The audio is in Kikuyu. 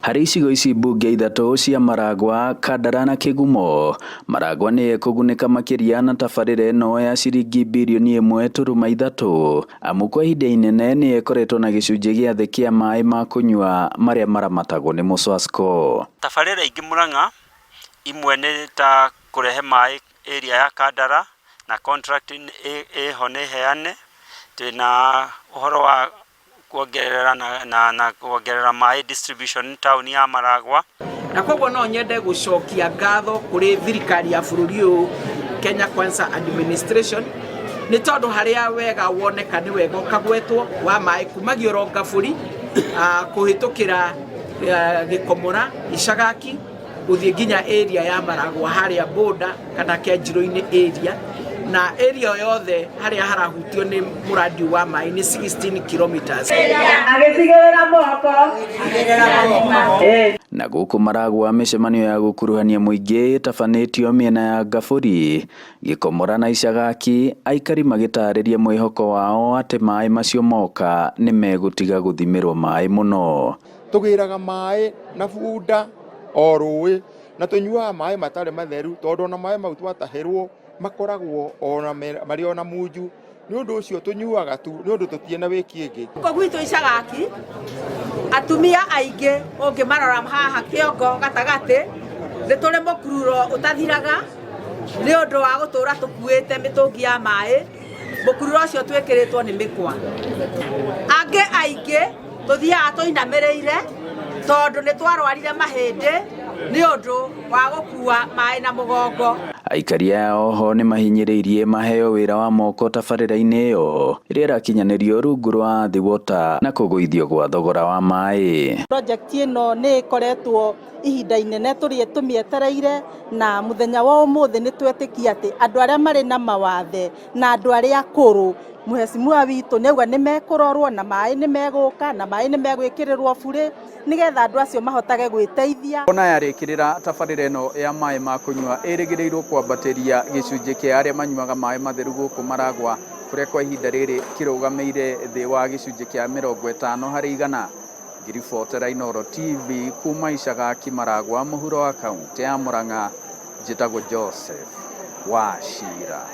Harĩ icigo ici mbunge ithatũ cia Maragwa, Kandara na Kĩgumo, Maragwa nĩ ĩkũgunĩka makĩria na tabarĩra ĩno ya ciringi birioni 1.3 amu kwa ihinda inene nĩ ĩkoretwo na gĩcunjĩ gĩa thĩ kĩa maĩ ma kũnyua marĩa maramatagwo nĩ Mũswasco. Tabarĩra ingĩ Murang'a imwe nĩ ta kũrehe maĩ area ya Kandara na contract ĩho nĩ heane. Twĩna ũhoro wa kuongerera na kuongerera maĩ distribution taũni ya Maragwa. Na koguo no nyende gũcokia ngatho kũrĩ thirikari ya bũrũri ũyũ, Kenya Kwanza Administration, nĩ tondũ harĩa wega woneka nĩ wega ũkagwetwo, wa maĩ kumagia oro Ngabũri kũhĩtũkĩra Gĩkomora, Icagaki, gũthiĩ nginya area ya Maragwa harĩa border kana Kĩanjirũ-inĩ area, na area yothe harĩa harahutio nĩ mũrandi wa maĩ nĩ 16 kilometers. Agĩtigĩrĩra moko. Na gũkũ Maragwa mĩcemanio ya gũkuruhania mũingĩ ĩtabanĩtio mĩena ya Ngabũri, Gĩkomora na Icagaki, aikari magĩtarĩria mwĩhoko wao atĩ maĩ macio moka nĩ megũtiga gũthimĩrwo maĩ mũno. Tũgĩraga maĩ na bunda o rũĩ na tũnyuaga maĩ matarĩ matheru, tondũ ona maĩ mau twatahĩrwo makoragwo ona marĩ ona munju. Nĩ ũndũ ũcio tũnyuaga tu nĩ ũndũ tũtirĩ na wĩki ĩngĩ. Gũkũ gwitũ Icagaki atumia aingĩ ũngĩmarora haha kĩongo gatagatĩ nĩ tũrĩ mũkururo ũtathiraga nĩ ũndũ wa gũtũra tũkuĩte mĩtũngi ya maĩ. Mũkururo ũcio twĩkĩrĩtwo nĩ mĩkwa. Angĩ aingĩ tũthiaga tũinamĩrĩire tondũ nĩ twarwarire mahĩndĩ nĩ ũndũ wa gũkua maĩ na mũgongo. Aikari aya oho nĩ mahinyĩrĩirie maheo wĩra wa moko tabarĩra-inĩ ĩyo ĩrĩa ĩrakinyanĩrio rungu rwa Athi Water na kũgũithio gwa thogora wa maĩ. Project ĩno nĩ ĩkoretwo ihinda inene tũrĩ tũmĩetereire, na mũthenya wa ũmũthĩ nĩ twetĩkia atĩ andũ arĩa marĩ na mawathe na andũ arĩa akũrũ, mũhecimiwa witũ nĩ auga nĩ mekũrorwo na maĩ nĩ megũka na maĩ nĩ megwĩkĩrĩrwo burĩ nĩgetha andũ acio mahotage gwĩteithia. Ona yarĩkĩrĩra, tabarĩra ĩno ya maĩ ma kũnyua ĩrĩgĩrĩirwo kwambatĩria gĩcunjĩ kĩa arĩa manyuaga maĩ matheru gũkũ Maragwa, kũrĩa kwa ihinda rĩrĩ kĩrũgamĩire thĩ wa gĩcunjĩ kĩa 50%. Ngĩribotera Inooro TV kuma Icagaki, Maragwa, mũhuro wa kaũntĩ ya Murang'a, njĩtagwo Joseph Wachira.